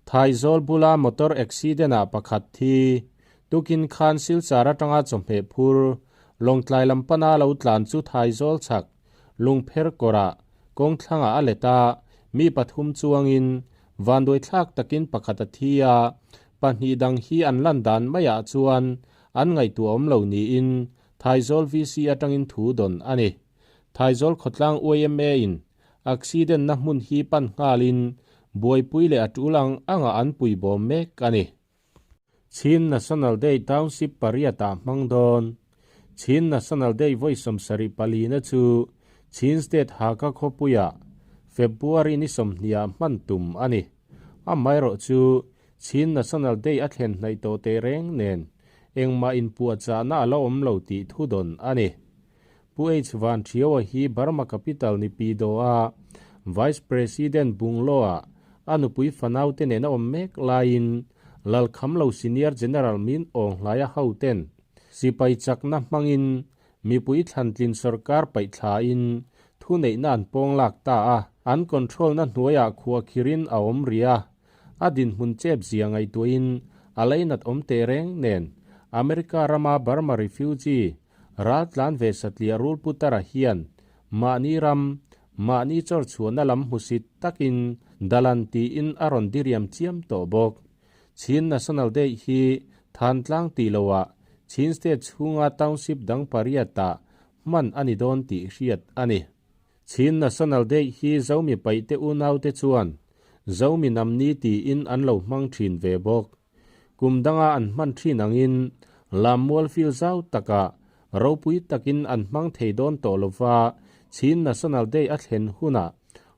Thaizawl bula motor accident ah pakhat thi tukin khan Silchar atanga chawhmeh phur Lawngtlai lam pana lo tlan chu Thaizawl chhak Lungpher kawrah kawngthlangah a let a, mi pathum chuangin vanduaithlak takin pakhat a thi a, pahnih dang hi an lan dan maiah chuan an ngaihtuah awm lo niin Thaizawl VC atangin thu dawn a ni. Thaizawl khawtlang yma in accident na hmun hi pan nghalin buaipui leh a tul ang anga an pui bawm mek a ni. Chin National Day Township pariat ah hmang dawn. Chin National Day vawi 74 na chu Chin State Hakha khawpuiah February ni 20 ah hman tum a ni. Amaherawh chu Chin National Day a thlen hnaih tawh teh reng nen engmah inpuahchahna a la awm lo tih thu dawn a ni. Pu H Van Thioa hi Burma capital ni pi do a Vice President Bunglow-a a nupui fanaute nen a awm mek laiin Lalkhamlo Senior General Min Aung Hlaia hoten sipai chakna hmangin mipui thlantlin sorkar paih thlain thuneihna an pawng lak ta a, an control-na hnuaiah khuahkhirin a awm rih a. A dinhmun chep zia ngaihtuahin a leinat awm teh reng nen America rama Burma refugee Raltlan ve satliah rul putara hian mahni ram, mahni chawr chhuahna lam hmusit takin dalan tiin a rawn diriam chiam tawh bawk. Chin National Day hi Thantlang tih loah Chin State chhunga township dang pariatah hman a ni dawn tih hriat a ni. Chin National Day hi Zomi paihte unaute chuan Zomi namni tiin an lo hmang thin ve bawk. Kum danga an hman thin angin Lammual fil zau takah ropui takin an hmang thei dawn tawh lova Chin National Day a thlen hunah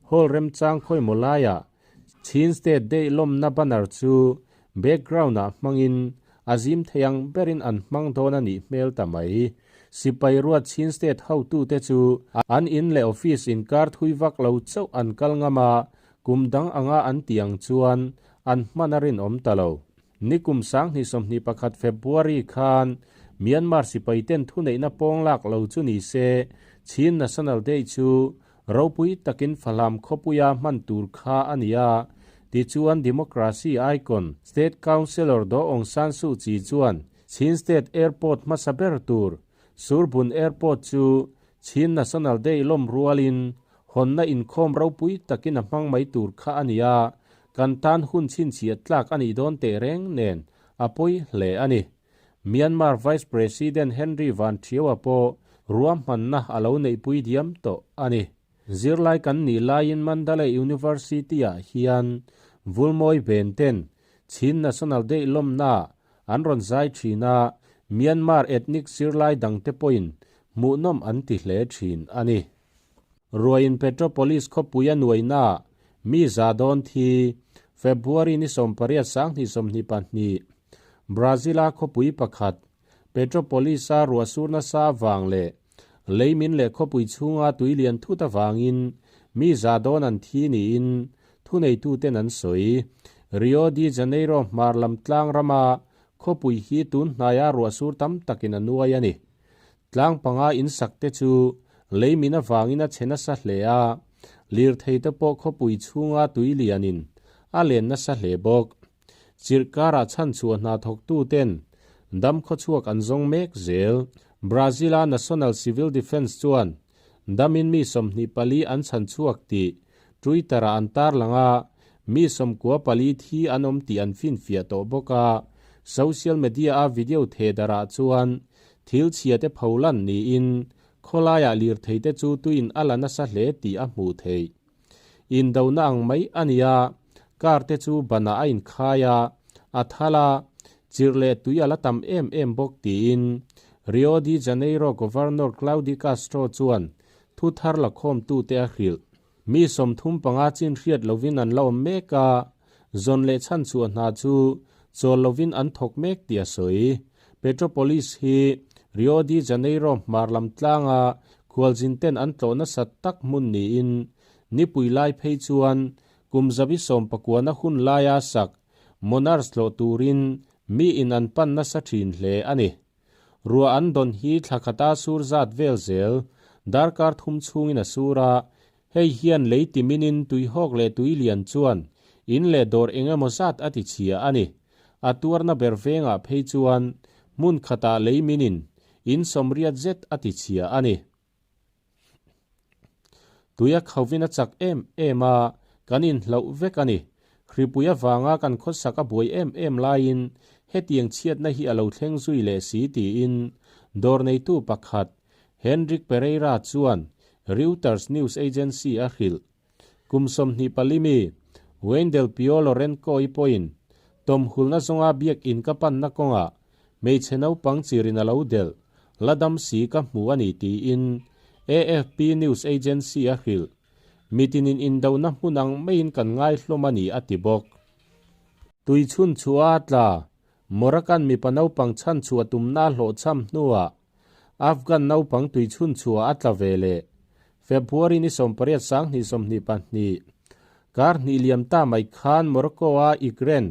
hall remchang khawimaw laiah Chin State Day lawmna banner chu background-ah hmangin a zim thei ang berin an hmang dawn a nih hmel ta mai. Sipai ruat Chin State hotute chu an in leh office inkar thui vak lo chauh an kal ngam a, Kum dang anga an tih ang chuan an hman a rinawm ta lo. Nikum 2021 February khan Myanmar sipaiten thuneihna pawng lak lo chu ni se, Chin National Day chu ropui takin Falam khawpuia hman tur kha a ni a, tichuan Democracy icon State Councillor Daw Aung San Suu Kyi chuan Chin State Airport hmasa ber tur Surbun Airport chu Chin National Day lawm rualin Hawnna inkhawm ropui takin a hmang mai tur kha a ni a, kan tan hun chhinchhiat tlak a nih dawn teh reng nen a pawi hle a ni. Myanmar Vice President Henry Van Thioa pawh ruahmanna a lo neihpui diam tawh a ni. Zirlai kan nih laiin Mandalay University-ah hian Vulmawi Ben ten Chin National Day lawmna an rawn zai thin a, Myanmar ethnic zirlai dangte pawhin hmuhnawm an ti hle thin a ni. Ruaiin Petropolis khawpui a nuaina mi za dawn thi February ni 18 2022 Brazil-a khawpui pakhat Petropolis-a ruahsur nasa vang leh leimin leh khawpui chhunga tui lian thut avangin mi za dawn an thi niin thuneituten an sawi. Rio de Janeiro hmar lam tlang rama khawpui hi tun hnaia ruahsur tam takin a nuai a ni. Tlang panga in sak te chu leimin avangin a chhe nasa hle a, lirthei te pawh khawpui chhunga tui lianin a len nasa hle bawk. Chirhkarah chhanchhuah hna thawktu ten dam khawchhuak an zawng mek zel. Brazil-a National Civil Defence chuan damin mi 24 an chhanchhuak tih Twitter-ah an tarlang a, mi 94 thi an awm tih an finfiah tawh bawk a. Social media-a video thehdarhah chuan Thil chhia te pho lan niin khawlaiah lirthei te chu tuin a la nasa hle tih a hmuh theih. Indona ang mai a ni a, car te chu banah a inkhai a, a thal a, chirh leh tui a la tam em em bawk tiin Rio de Janeiro Governor Claudio Castro chuan thu thar la khawmtute a hrilh. Mi 35 chin hriat lovin an la awm mek a, zawn leh chhanchhuah hna chu chawl lovin an thawk mek tih a sawi. Petropolis hi Rio de Janeiro hmar lam tlanga khualzin ten an tlawh nasat tak hmun niin nipui lai phei chuan kum zabi sawmpakuana hun laia sak Monarchs tlawh turin mi in an pan nasa thin hle a ni. Ruah an dawn hi thla khata sur zat vel zel, darkar thum chhungin a sur a, hei hian lei timinin tuihawk leh tui lian chuan In leh dawr eng emaw zat a ti chhia a ni. A tuarna ber vengah phei chuan hmun khatah lei minin in sawmriat zet a ti chhia a ni. Tui a khauvin a chak em em a, kan inhlauh vek a ni. Hripui avanga kan khawsak a buai em em laiin hetiang chhiatna hi a lo thleng zui leh si tiin dawr neitu pakhat Henrik Pereira chuan Reuters news agency a hrilh. Kum 24 mi Wendell Pio Lorenco-i pawhin tawmhulna zawnga biakinn ka panna kawngah hmeichhe naupang chirin a lo delh, la dam si ka hmu a ni tiin AFP news agency a hrilh. Mitinin indona hmun ang maiin kan ngai hlawm a ni a ti bawk. Tui chhun chhuah a tla, Moroccan mipa naupang chhan chhuah tumna a hlawhchham hnuah Afghan naupang tui chhun chhuah a tla ve leh. February ni 80 2022, kar hnih liam ta mai khan Morocco-a Iqren,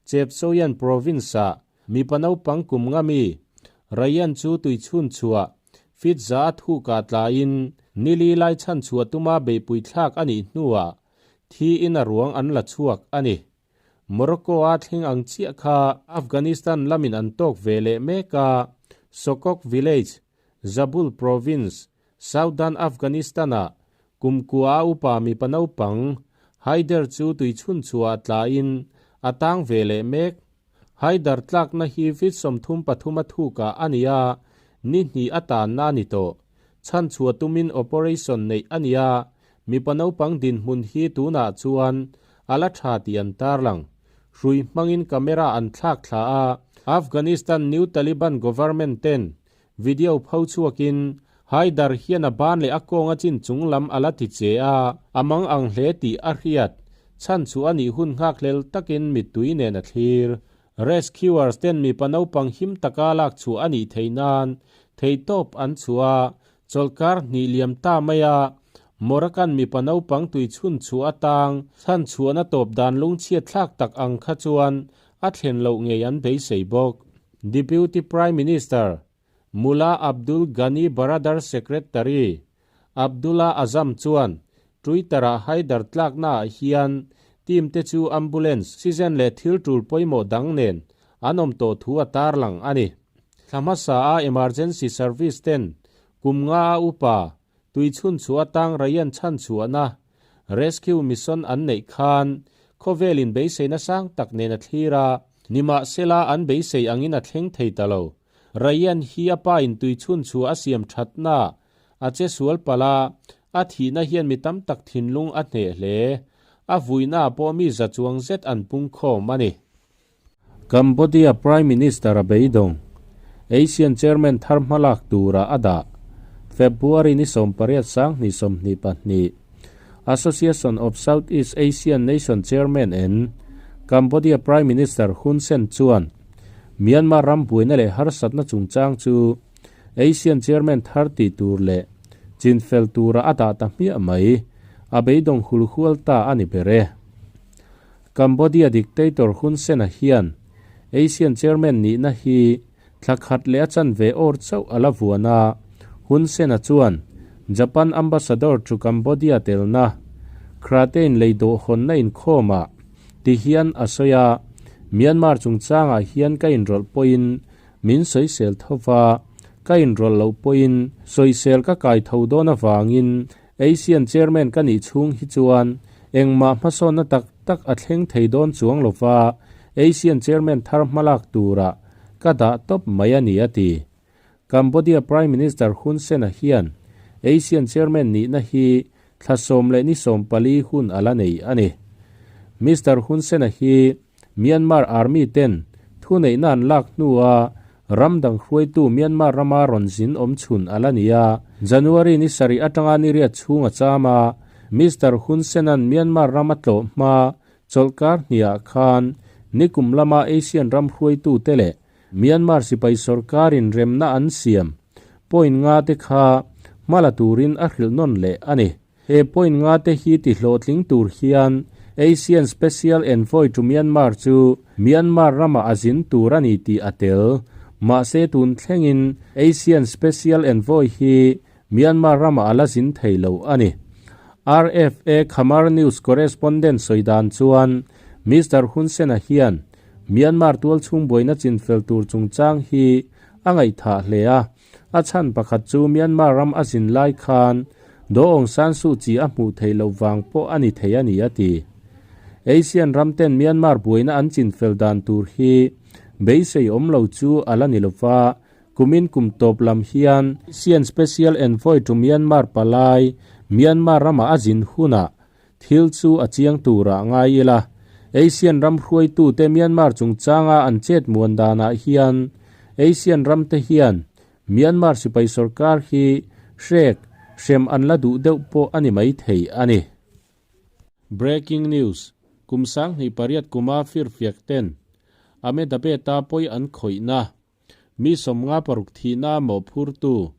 Chepsoyan province-ah mipa naupang kum nga mi Rayan chu tui chhun chhuah feet za a thukah tlaiin nili lai chhan chhuah tuma beihpui thlak a nih hnuah thiin a ruang an la chhuak a ni. Morocco-a thleng ang chiah kha Afghanistan lamin an tawk ve leh mek a, Sokok village, Zabul province, Southern Afghanistan-ah kumkua a upa mipa naupang Haider chu tui chhunchhuah tlaiin a tang ve leh mek. Haider tlakna hi feet 33 a thukah a ni a, ni hnih a tanna a ni tawh. Chhanchhuah tumin operation neih a ni a, mipa naupang dinhmun hi tunah chuan a la tha tih an tarlang. Hrui hmangin camera an thlak thla a, Afghanistan new Taliban government ten video pho chhuakin Haidar hian a ban leh a kawng a chin chung lam a la ti che a, a mang ang hle tih a hriat. Chhanchhuah a nih hun nghakhlel takin mittui nen a thlir. Rescuers ten mipa naupang him taka lak chhuah a nih theih nan theihtawp an chhuah a, chawlhkar hnih liam ta mai a, Moroccan mipa naupang tui chhun chhuah atang chhan chhuahna tawp dan lungchhiat thlak tak ang kha chuan a thlen loh ngei an beisei bawk. Deputy Prime Minister Mullah Abdul Ghani Baradar Secretary Abdullah Azam chuan Twitter-ah Haidar tlaknaah hian team te chu ambulance, season leh thil tul pawimawh dang nen an awm tawh thu a tarlang a ni. Thla hmasa a emergency service ten kum nga a upa tui chhun chhuah atang Ryan chhan chhuahna rescue mission an neih khan khawvelin beiseina sang tak nen a thlir a, nimahsela an beisei angin a thleng thei ta lo. Ryan hi a pa in tui chhun chhuah a siam thatna a che sual palh a, a thihna hian mi tam tak thinlung a hneh hle. A vuina ah pawh mi za chuang zet an pung khawm a ni. Cambodia Prime Minister a beidawng. Asian Chairman thar hmalak tura a dah. February ni 18 2022, Association of Southeast Asian Nation Chairman en Cambodia Prime Minister Hun Sen chuan Myanmar ram buaina leh harsatna chungchang chu Asian Chairman thar tih tur leh chinfel tura a dah ta hmiah mai, a beidawng hul hual ta a ni ber e. Cambodia dictator Hun Sen-a hian Asian Chairman nihna hi thla khat leh a chanve awr chauh a la vuan a, Hun Sen-a chuan Japan Ambassador to Cambodia telna Kratein lei dawhhawnna inkhawmah ti hian a sawi a, Myanmar chungchangah hian ka inrawlh pawhin min sawisel tho va, ka inrawlh loh pawhin sawisel ka kai tho dawn avangin Asian Chairman ka nih chhung hi chuan engmah hmasawnna tak tak a thleng thei dawn chuang lo va, Asian Chairman thar hmalak turah ka dah tawp mai a ni a ti. Cambodia Prime Minister Hun Sen-a hian Asian Chairman nihna hi thla 10 leh ni 14 hun a la nei a ni. Mister Hun Sen-a hi Myanmar Army ten thuneihna an lak hnua ram dang hruaitu Myanmar rama rawn zin awm chhun a la ni a. January ni sarih atanga ni riat chhung a cham a, Mister Hun Sen-a'n Myanmar rama tlawh hma chawlhkar hniah khan nikum lama Asian ram hruaitute leh Myanmar sipai sorkarin remna an siam point nga te kha hma la turin a hrilh nawn leh a ni. He point nga te hi ti hlawhtling tur hian Asian Special Envoy to Myanmar chu Myanmar ramah a zin tur a ni tih a tel. Mahse tun thlengin Asian Special Envoy hi Myanmar ramah a la zin thei lo a ni. RFA Khmer News correspondent sawi dan chuan. Mister Hun Sen-a hian Myanmar tualchhung buaina chinfel tur chungchang hi a ngaihthah hle a, a chhan pakhat chu Myanmar ram a zin lai khan Daw Aung San Suu Kyi a hmuh theih loh vang pawh a ni thei a ni a ti. Asian ram ten Myanmar buaina an chinfel dan tur hi beisei awm lo chu a la ni lova, Kumin kum tawp lam hian Asian Special Envoy to Myanmar palai Myanmar ramah a zin hunah thil chu a chiang turah ngai ila. Asian ram hruaitute Myanmar chungchanga an chet muan danah hian Asian ramte hian Myanmar sipai sorkar hi hrek hrem an la duh deuh pawh a ni maithei a ni. Breaking News, Kum 2008 kuma firfiak ten Ahmedabad-a pawi an khawihna Mi 56 thihna mawhphurtu,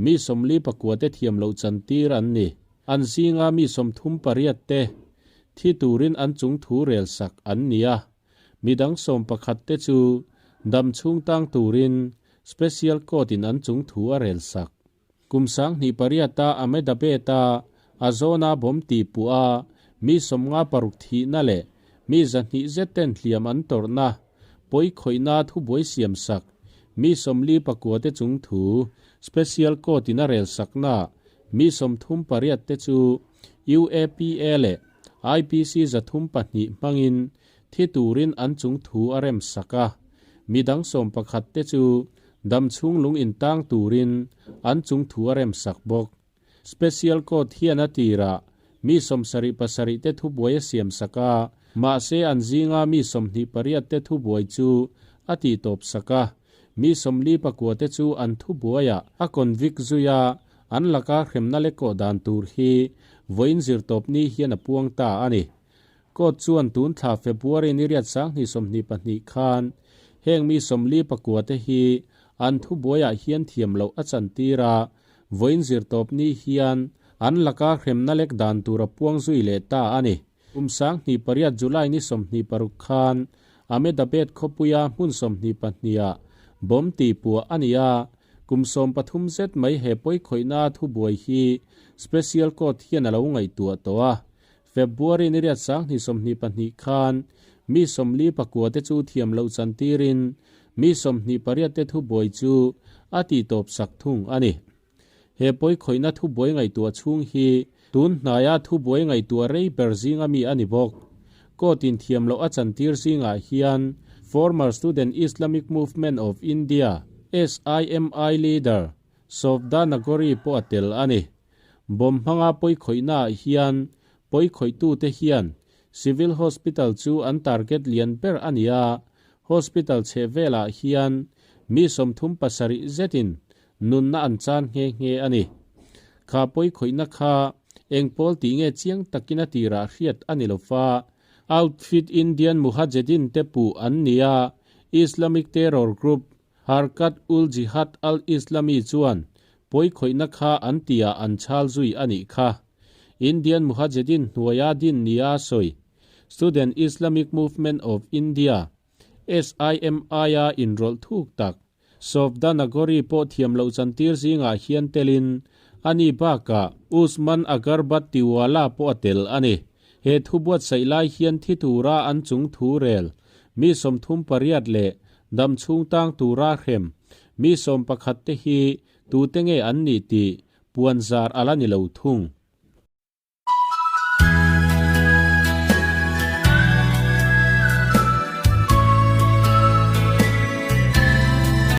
mi 44 te thiam loh chantir an ni. An zinga mi 38 te thi turin an chung thu rel sak an ni a, mi dang 11 te chu dam chhung tang turin Special Court in an chung thu a rel sak. Kum 2008-a Ahmedabad-a a zawna bomb tih puh a, mi 56 thihna leh mi 200 zet ten hliam an tawrhna, pawi khawihna thubuai siam sak, mi 49 te chung thu Special Court in a rel sakna mi 38 te chu UAPA leh IPC 302 hmangin thi turin an chung thu a rem sak a, mi dang 11 te chu dam chhung lung intang turin an chung thu a rem sak bawk. Special Court hian a tirah mi 77 te thubuai a siam sak a, mahse an zinga mi 28 te thubuai chu a tihtawp sak a, mi 49 te chu an thubuaiah a convict zui a, an laka hremna leh kawh dan tur hi vawiin zirtawpni hian a puang ta a ni. Court chuan tun thla February ni riat 2022 khan heng mi 49 te hi an thubuaiah hian thiam loh a chantir a, vawiin zirtawpni hian an laka hremna lek dan tur a puang zui leh ta a ni. Kum 2008 July ni 26 khan Ahmedabad khawpuia hmun 22 ah bomb tihpuah a ni a, kum 13 zet mai he pawikhawihna thubuai hi Special Court hian a lo ngaihtuah tawh a. February ni riat 2022 khan mi 49 te chu thiam loh chantirin mi 28 te thubuai chu a tihtawp sak thung a ni. He pawikhawihna thubuai ngaihtuah chhung hi tun hnaia thubuai ngaihtuah rei ber zinga mi a ni bawk. Court in thiam loh a chantir zingah hian former Student Islamic Movement of India, SIMI, leader Sofda Nagori pawh a tel a ni. Bomb hmanga pawikhawihnaah hian pawikhawih-tute hian Civil Hospital chu an target lian ber a ni a, hospital chheh velah hian mi 37 zetin nunna an chan nghe nghe a ni. Kha pawikhawihna kha eng pawl tih nge chiang takin a tirah hriat a ni lo fa, Outfit Indian Muhajedin te puh an ni a, Islamic terror group Harkat ul Jihad al Islami chuan pawikhawihna kha an tiah an chhal zui a nih kha. Indian Muhajedin hnuaia din nia sawi Student Islamic Movement of India, SIMI, a inrawlh thuk tak Sofda Nagori pawh thiam loh chantir zingah hian telin a ni bakah Usman Agarbat Tiwala pawh a tel a ni. He thu buatsaih lai hian thi tura an chung thu rel mi 38 leh dam chhung tang tura hrem mi 11 te hi tute nge an nih tih puan zar a la ni lo thung.